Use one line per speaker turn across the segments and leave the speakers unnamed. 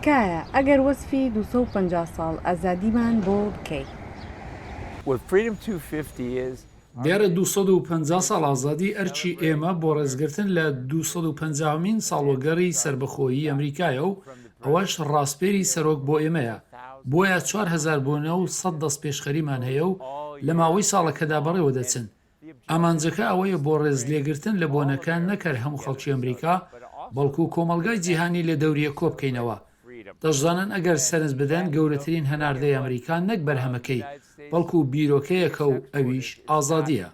تکایە ئەگەر وەسفی 250 ساڵ ئازادیمان بۆ بکەی.
دیارە 250 ساڵ ئازادی ئەرکی ئێمە بۆ ڕێزگرتن لە 250 مین ساڵوەگەڕی سەربەخۆیی ئەمریکایە و ئەوەش ڕاسپێری سەرۆک بۆ ئێمەیە، بۆیە 4000 بۆنە و 100 دەستپێشخەریمان هەیە و لە ماوەی ساڵەکەدا بەڕێوە دەچن. ئامانجەکە ئەوەیە بۆ ڕێزلێگرتن لە بۆنەکە نەک هەر هەموو خەڵکی ئەمریکا، بەڵکو کۆمەڵگای جیهانی لە دەوریەک کۆبکەینەوە. دەشزانن ئەگەر سەرنج بدەن گەورەترین هەناردەی ئەمریکا نەک بەرهەمەکەی، بەڵکو بیرۆکەیەکە و ئەویش ئازادییە.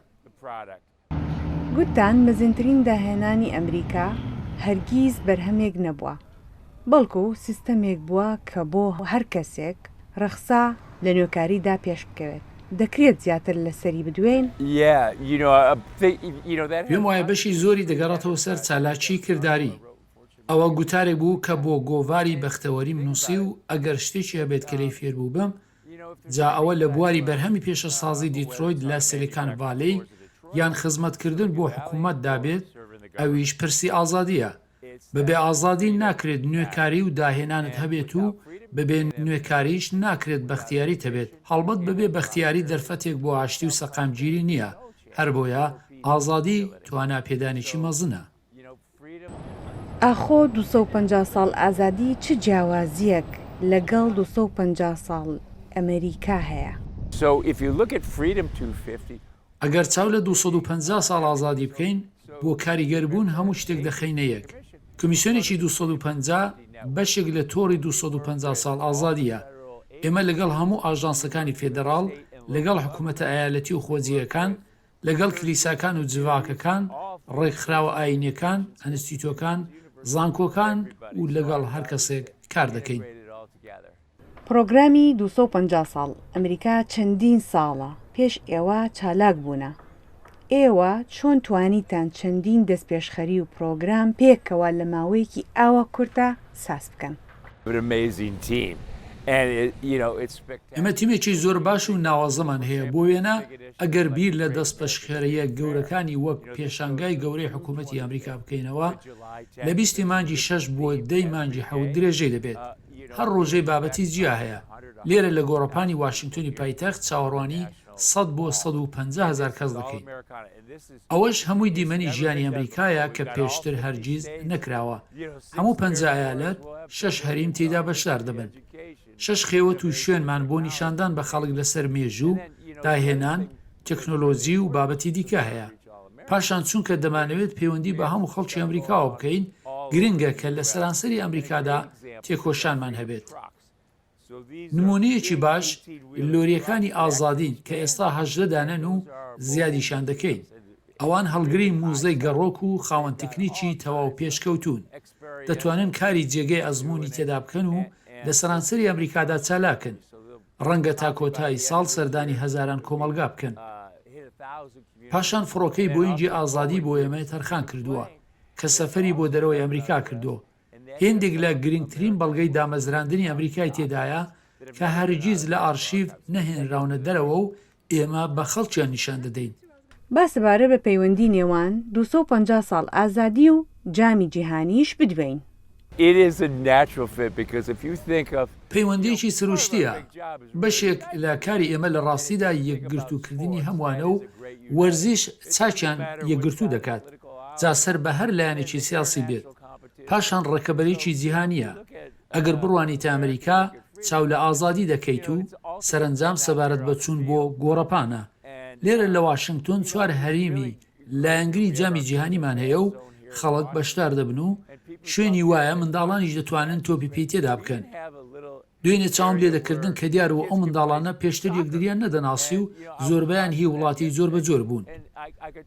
گوتتان مەزنترین داهێنانی ئەمریکا هەرگیز بەرهەمێک نەبووە، بەڵکو سیستەمێک بووە کە بۆ هەر کەسێک ڕەخسا لە نوێکاریدا پێش بکەوێت. دەکرێت زیاتر لەسەری بدوێین؟
پێم وایە بەشی زۆری دەگەڕێتەوە سەر چالاکیی کرداری. ئەوە گوتارێک بوو کە بۆ گۆڤاری بەختەوەریم نووسی و ئەگەر شتێکی هەبێت کە لێی فێر بووبم، جا ئەوە لە بواری بەرهەمی پیشەسازی دیترۆیت لە سیلیکان ڤالەی یان خزمەتکردن بۆ حکوومەتدا بێت، ئەویش پرسی ئازادییە. بەبێ ئازادی ناکرێت نوێکاری و داهێنانت هەبێت و بەبێ نوێکاریش ناکرێت بەختیاریت هەبێت، هەڵبەت بەبێ بەختیاری دەرفەتێک بۆ ئاشتی و سەقامگیری نییە، هەربۆیە ئازادی توانا پێدانێکی مەزنە.
ئاخۆ 250 ساڵ ئازادی چ جیاوازییەک لەگەڵ 250 ساڵ ئەمریکا هەیە؟
ئەگەر چاو لە 250 ساڵ ئازادی بکەین، بۆ کاریگەربوون هەموو شتێک دەخەینە یەک. کۆمیسیۆنێکی 250 بەشێک لە تۆڕی 250 ساڵ ئازادییە. ئێمە لەگەڵ هەموو ئاژانسەکانی فێدەراڵ، لەگەڵ حکومەتە ئەیالەتی و خۆجێیەکان، لەگەڵ کلیساکان و جڤاکەکان، ڕێکخراوە ئایینیەکان، ئەنستیتۆکان، زانکۆکان و لەگەڵ هەر کەسێک کار دەکەین.
پڕۆگرامی 250 ساڵ ئەمریکا چەندین ساڵە پێش ئێوە چالاک بوونە. ئێوە چۆن توانیتان چەندین دەستپێشخەری و پڕۆگرام پێکەوە لە ماوەیەکی ئاوا کورتا ساز بکەن؟
ئێمە تیمێکی زۆر باش و ناوازەمان هەیە، بۆ وێنە ئەگەر بیر لە دەستپێشخەرییە گەورەکانی وەک پێشانگای گەورەی حکوومەتی ئەمریکا بکەینەوە، لە بیستی مانگی شەش بۆ دەی مانگی حەوت درێژەی دەبێت. هەر ڕۆژەی بابەتی جیا هەیە. لێرە لە گۆڕەپانی واشنگتۆنی پایتەخت چاوەڕوانی 100 بۆ 150 هەزار کەس دەکەین. ئەوەش هەمووی دیمەنی ژیانی ئەمریکایە کە پێشتر هەرگیز نەکراوە. هەموو 50 ئەیالەت، شەش هەریم تێیدا بەشدار دەبن. شەش خێوەت و شوێنمان بۆ نیشاندان بە خەڵک لەسەر مێژوو، داهێنان، تەکنۆلۆجی و بابەتی دیکە هەیە. پاشان چونکە دەمانەوێت پەیوەندی بە هەموو خەڵکی ئەمریکاوە بکەین، گرنگە کە لە سەرانسەری ئەمریکادا تێکۆشانمان هەبێت. نموونەیەکی باش لۆرییەکانی ئازادین کە ئێستا 18 دانەن و زیادیشیان دەکەین. ئەوان هەڵگری موزەی گەڕۆک و خاوەن تکنیکی تەواو پێشکەوتوون. دەتوانن کاری جێگەی ئەزموونی تێدا بکەن و لە سەرانسەری ئەمریکادا چالاکن. ڕەنگە تا کۆتایی ساڵ سەردانی هەزاران کۆمەڵگا بکەن. پاشان فڕۆکەی بۆینگی ئازادی بۆ ئێمە تەرخان کردووە کە سەفەری بۆ دەرەوەی ئەمریکا کردووە. هێندێک لە گرنگترین بەڵگەی دامەزراندنی ئەمریکای تێدایە کە هەرگیز لە ئارشیڤ نەهێنراونە دەرەوە و ئێمە بە خەڵکیان نیشان دەدەین.
با سەبارەت بە پەیوەندی نێوان 250 ساڵ ئازادی و جامی جیهانیش بدوێین.
پەیوەندییەکی سروشتییە. بەشێک لە کاری ئێمە لە ڕاستیدا یەکگرتووکردنی هەمووانە و وەرزیش چاکیان یەکگرتوو دەکات، جا سەر بە هەر لایەنێکی سیاسی بێت. پاشان ڕکەبەریی جیهانییە. ئەگەر بڕوانیتە ئەمریکا، چاو لە ئازادی دەکەیت و سەرەنجام سەبارەت بە چوون بۆ گۆڕەپانە. لێرە لە واشنگتۆن چوار هەریمی لایەنگری جامی جیهانیمان هەیە و خەڵک بەشدار دەبن و شوێنی وایە منداڵانیش دەتوانن تۆپی پێی تێدا بکەن. دوێنێ چاوم لێ دەکردن کە دیار بوو ئەو منداڵانە پێشتر یەکتریان نەدەناسی و زۆربەیان هی وڵاتی جۆربەجۆر بوون.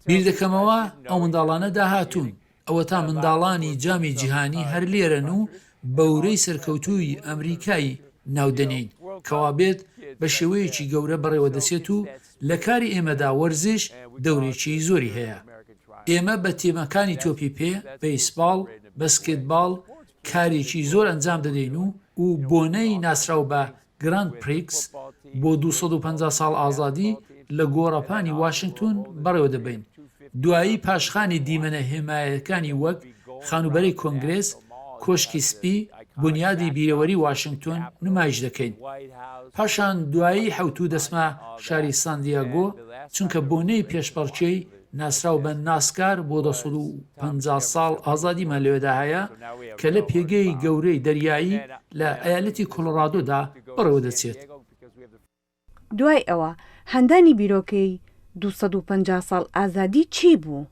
بیر دەکەمەوە ئەو منداڵانە داهاتوون. ئەوەتا منداڵانی جامی جیهانی هەر لێرەن و بە ورەی سەرکەوتوویی ئەمریکای ناو دەنێین، کەوابێت بە شێوەیەکی گەورە بەڕێوە دەچێت و لە کاری ئێمەدا وەرزش دەورێکی زۆری هەیە. ئێمە بە تیمەکانی تۆپی پێ، بەیسباڵ، بەسکێتباڵ کارێکی زۆر ئەنجام دەدەین و و بۆنەی ناسراو بە گراند پریکس بۆ 250 ساڵ ئازادی لە گۆڕەپانی واشنگتۆن بەڕێوە دەبەین. دوایی پاشخانی دیمەنە هێمایەکانی وەک خانووبەرەی کۆنگرێس، کۆشکی سپی. بونیادی بیرەوەری واشنگتۆن نمایش دەکەین. پاشان دوایی حەوتوو دەچمە شاری ساندیاگۆ، چونکە بۆنەی پێشبڕکێی ناسراو بە ناسکار بۆ 250 ساڵ ئازادیمان لەوێدا هەیە کە لە پێگەی گەورەی دەریایی لە ئەیالەتی کۆلۆرادۆدا بەڕێوەدەچێت.
دوای ئەوە هاندانی بیرۆکەی 250 ساڵ ئازادی چی بوو؟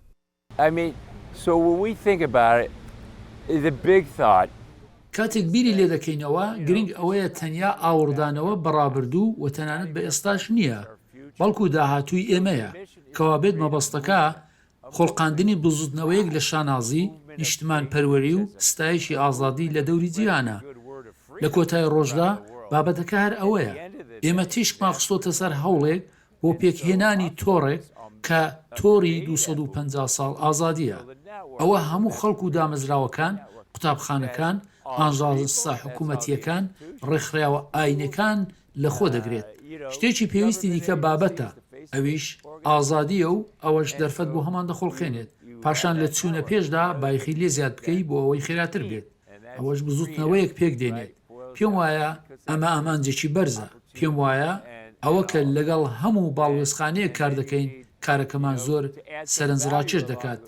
کاتێک بیری لێدەکەینەوە، گرنگ ئەوەیە تەنیا ئاوڕدانەوە بە ڕابردوو و تەنانەت بە ئێستاش نییە، بەڵکو داهاتووی ئێمەیە. کەوابێت مەبەستەکە خوڵقاندنی بزووتنەوەیەک لە شانازی، نیشتمانپەروەری و ستایشی ئازادی لە دەوری جیهانە. لە کۆتای ڕۆژدا بابەتەکە هەر ئەوەیە. ئێمە تیشکمان خستۆتە سەر هەوڵێک بۆ پێکهێنانی تۆڕێک کە تۆڕی 250 ساڵ ئازادییە. ئەوە هەموو خەڵک و دامەزراوەکان، قوتابخانەکان، ئاژانسە حکومەتییەکان، ڕێکخراوە ئاینەکان لەخۆ دەگرێت. شتێکی پێویستی دیکە بابەتە، ئەویش ئازادییە و ئەوەش دەرفەت بۆ هەمان دەخوڵقێنێت. پاشان لە چوونە پێشدا بایخی لێ زیاد بکەی بۆ ئەوەی خێراتر بێت. ئەوەش بزووتنەوەیەک پێک دێنێت. پێم وایە ئەمە ئامانجێکی بەرزە. پێم وایە ئەوە کە لەگەڵ هەموو باڵوێزخانەیەک کار دەکەین، کارەکەمان زۆر سەرنجڕاکێش دەکات.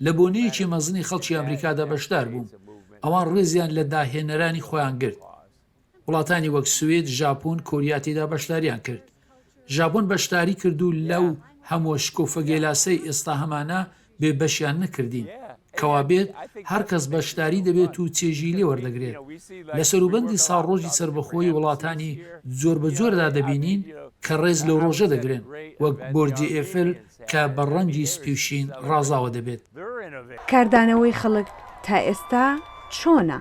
لە بۆنەیەکی مەزنی خەڵکی ئەمریکادا بەشدار بووم. ئەوان ڕێزیان لە داهێنەرانی خۆیان گرت. وڵاتانی وەک سوید، ژاپۆن، کۆریا تێیدا بەشداریان کرد. ژاپۆن بەشداری کرد و لەو هەمووە شکۆفە گێلاسەی ئێستا هەمانە بێ بەشیان نەکردین. کەوابێت هەر کەس بەشداری دەبێت و چێژی لێ وەردەگرێت. لە سەروبەندی ساڵڕۆژی سەربەخۆیی وڵاتانی جۆربەجۆردا دەبینین کە ڕێز لەو ڕۆژە دەگرن، وەک بۆرجی ئێفل کە بە ڕەنگی سپی و شین ڕازاوە دەبێت.
کاردانەوەی خەڵک تا ئێستا چۆنە؟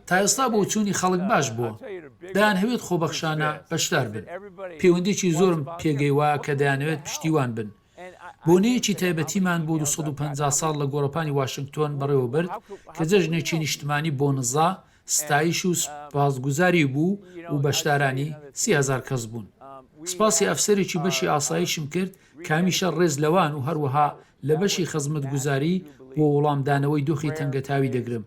تا ئێستا بۆچوونی خەڵک باش بووە، دەیانهەوێت خۆبەخشانە بەشدار بن. پەیوەندیی زۆرم پێگەیوە کە دەیانەوێت پشتیوان بن. بۆنەیەکی تایبەتیمان بۆ 250 ساڵ لە گۆڕەپانی واشنگتۆن بەڕێوەبرد کە جەژنێکی نیشتمانی بۆ نزا، ستایش و سوپاسگوزاری بوو و بەشدارانی 30,000 کەس بوون. سوپاسی ئەفسەرێکی بەشی ئاسایشم کرد کە هەمیشە ڕێز لەوان و هەروەها لە بەشی خزمەتگوزاری بۆ وڵامدانەوەی دۆخی تەنگەتاوی دەگرم.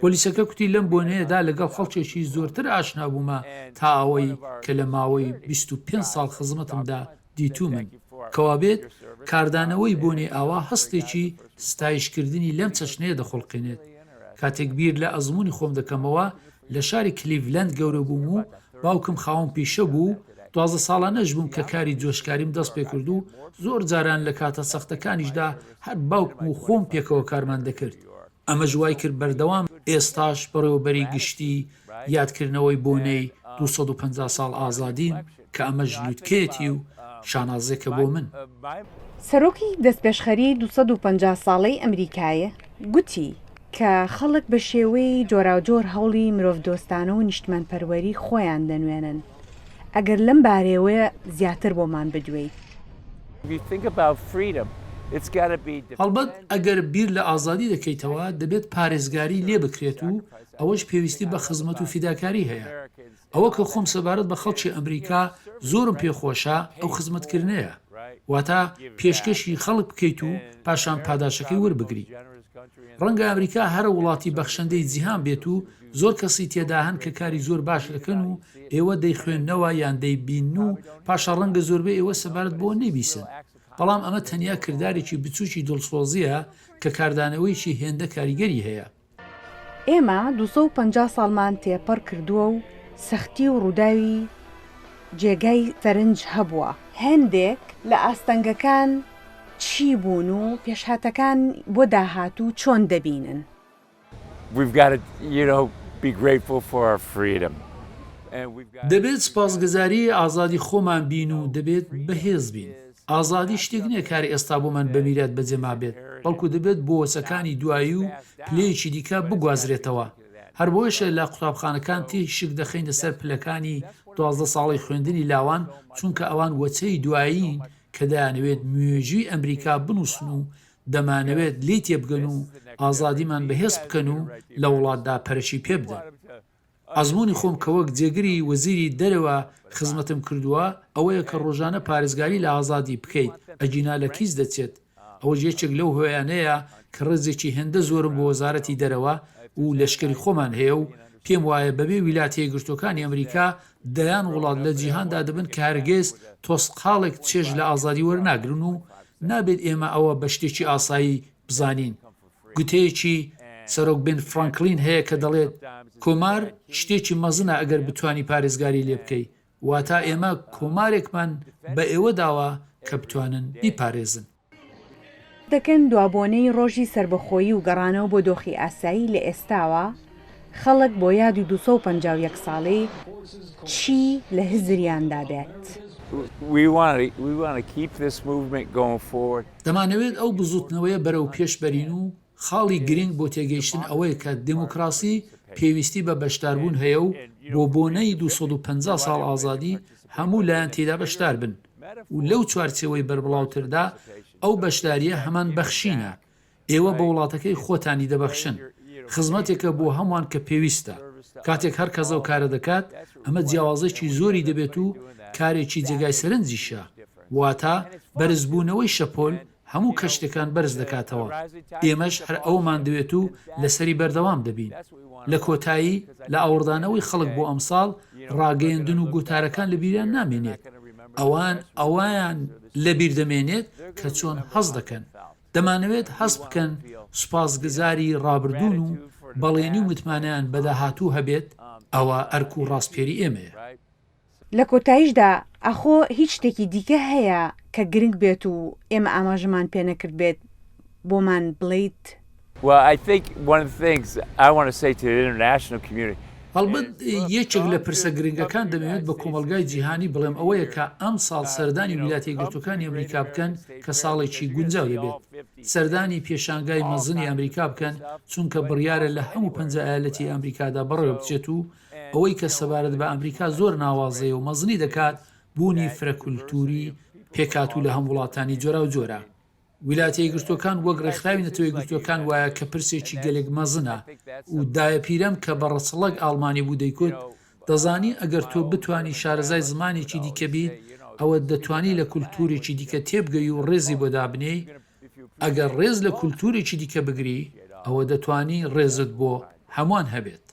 پۆلیسەکە کوتی لەم بۆنەیەدا لەگەڵ خەڵکێکی زۆرتر ئاشنا بوومە تا ئەوەی کە لە ماوەی 25 ساڵ خزمەتمدا دیتوومن. کەوابێت کاردانەوەی بۆنەی ئاوا هەستێکی ستایشکردنی لەم چەشنەیە دەخوڵقێنێت. کاتێک بیر لە ئەزموونی خۆم دەکەمەوە، لە شاری کلیڤلەند گەورە بووم و باوکم خاوەن پیشە بوو و 12 ساڵانەش بووم کە کاری جۆشکاریم دەست پێکرد و زۆر جاران لە کاتە سەختەکانیشدا هەر باوکم و خۆم پێکەوە کارمان دەکرد. ئەمەش وای کرد بەردەوام ئێستاش بەڕێوەبەری گشتی یادکردنەوەی بۆنەی 250 ساڵ ئازادیم کە ئەمەش لوتکەیەتی و شانازێکە بۆ من.
سەرۆکی دەستپێشخەری 250 ساڵەی ئەمریکایه گوتی کە خەڵک بە شێوەی جۆراوجۆر هەوڵی مرۆڤدۆستانە و نیشتمانپەروەری خۆیان دەنوێنن. ئەگەر لەم بارەیەوە زیاتر بۆمان بدوێیت.
هەڵبەت ئەگەر بیر لە ئازادی دەکەیتەوە، دەبێت پارێزگاری لێ بکرێت و ئەوەش پێویستی بە خزمەت و فیداکاری هەیە. ئەوە کە خۆم سەبارەت بە خەڵکی ئەمریکا زۆرم پێ خۆشە ئەو خزمەتکردنەیە. واتە پێشکەشی خەڵک بکەیت و پاشان پاداشەکەی وەربگری. ڕەنگە ئەمریکا هەرە وڵاتی بەخشندەی جیهان بێت و زۆر کەسی تێدا هەن کە کاری زۆر باش دەکەن و ئێوە دەیخوێننەوە یان دەیبینن و پاشان ڕەنگە زۆربەی ئێوە سەبارەت بەوە نەیبیسن. بەڵام ئەمە تەنیا کردارێکی بچووکی دڵسۆزییە کە کاردانەوەیەکی هێندە کاریگەری هەیە.
ئێمە 250 ساڵمان تێپەڕ کردووە و سەختی و ڕووداوی جێگای سەرنج هەبووە. هێندێک لە ئاستەنگەکان چی بوون و پێشهاتەکان بۆ داهاتوو چۆن دەبینن؟
دەبێت سوپاسگوزاری ئازادی خۆمان بین و دەبێت بەهێز بین. ئازادی شتێک نییە کە هەر ئێستا بۆمان بە میرات بەجێ مابێت، بەڵکو دەبێت بۆ وەچەکانی دوایی و پلەیەکی دیکە بگوازرێتەوە. هەر بۆیەشە لە قوتابخانەکان تیشک دەخەینە سەر پلەکانی 12 ساڵەی خوێندنی لاوان، چونکە ئەوان وەچەی دوایین کە دەیانەوێت مێژووی ئەمریکا بنووسن و دەمانەوێت لێی تێبگەن و ئازادیمان بەهێز بکەن و لە وڵاتدا پەرەشی پێبدەن. ئەزموونی خۆم کە وەک جێگری وەزیری دەرەوە خزمەتم کردووە ئەوەیە کە ڕۆژانە پارێزگاری لە ئازادی بکەیت ئەگینا لە کیس دەچێت. ئەوەش یەکێک لەو هۆیانەیە کە ڕێزێکی هێندە زۆرم بۆ وەزارەتی دەرەوە و لەشکری خۆمان هەیە و پێم وایە بەبێ ویلاتە یەکگرتووەکانی ئەمریکا دەیان وڵات لە جیهاندا دەبن کە هەرگیز تۆسقاڵێک چێژ لە ئازادی وەرناگرن و نابێت ئێمە ئەوە بە شتێکی ئاسایی بزانین. گوتەیەکی سەرۆک بن فرانکلین هەیە کە دەڵێت، کۆمار شتێکی مەزنە ئەگەر بتوانی پارێزگاری لێ بکەی، واتا ئێمە کۆمارێکمان بە ئێوە داوە کە بتوانن بیپارێزن.
دەکەن دوا بۆنەی ڕۆژی سەربەخۆیی و گەڕانەوە بۆ دۆخی ئاسایی لە ئێستاوە خەڵک بۆ یادی 251 ساڵەی چی لە هزریاندا بێت؟
دەمانەوێت ئەو بزووتنەوەیە بەرەو پێش بەرین و خاڵی گرنگ بۆ تێگەیشتن ئەوەیە کە دێموکراسی پێویستی بە بەشداربوون هەیە و بۆ بۆنەی 250 ساڵ ئازادی هەموو لایەن تێیدا بەشدار بن و لەو چوارچێوەی بەربڵاوتردا ئەو بەشدارییە هەمان بەخشینە ئێوە بە وڵاتەکەی خۆتانی دەبەخشن. خزمەتێکە بۆ هەمووان کە پێویستە. کاتێک هەر کەس ئەو کارە دەکات، ئەمە جیاوازێکی زۆری دەبێت و کارێکی جێگای سەرنجیشە. واتە بەرزبوونەوەی شەپۆل هەموو کەشتیەکان بەرز دەکاتەوە. ئێمەش هەر ئەوەمان دەوێت و لەسەری بەردەوام دەبین. لە کۆتایی، لە ئاوڕدانەوەی خەڵک بۆ ئەمساڵ، ڕاگەیەندن و گوتارەکان لەبیریان نامێنێت. ئەوان ئەوەیان لەبیر دەمێنێت کە چۆن هەست دەکەن. دەمانەوێت هەست بکەن سوپاسگزاری ڕابردوون و بەڵێنی و متمانەیان بە داهاتوو هەبێت، ئەوە ئەرک و ڕاسپێری ئێمەیە.
لە کۆتاییشدا ئاخۆ هیچ شتێکی دیکە هەیە کە گرنگ بێت و ئێمە ئاماژەمان پێ نەکردبێت بۆمان بڵێیت؟
هەڵبەت یەکێک لە پرسە گرنگەکان دەمەوێت بە کۆمەڵگای جیهانی بڵێم ئەوەیە کە ئەمساڵ سەردانی ویلاتە یەکگرتووەکانی ئەمریکا بکەن کە ساڵێکی گونجاو دەبێت سەردانی پێشانگای مەزنی ئەمریکا بکەن چونکە بڕیارە لە هەموو 50 ئایالەتی ئەمریکادا بەڕێوەبچێت و ئەوەی کە سەبارەت بە ئەمریکا زۆر ناوازەیە و مەزنی دەکات بوونی فرە کولتووری پێکهاتوو لە هەم وڵاتانی جۆراوجۆرە. ویلایەتە یەکگرتووەکان وەک ڕێکخراوی نەتەوە یەکگرتووەکان وایە کە پرسێکی گەلێک مەزنە و دایە پیرەم کە بە ڕەچڵەک ئاڵمانی بوو دەیکوت دەزانی ئەگەر تۆ بتوانی شارەزای زمانێکی دیکە بیت ئەوە دەتوانی لە کولتوورێکی دیکە تێبگەی و ڕێزی بۆ دابنێی ئەگەر ڕێز لە کولتوورێکی دیکە بگری ئەوە دەتوانی ڕێزت بۆ هەمووان هەبێت.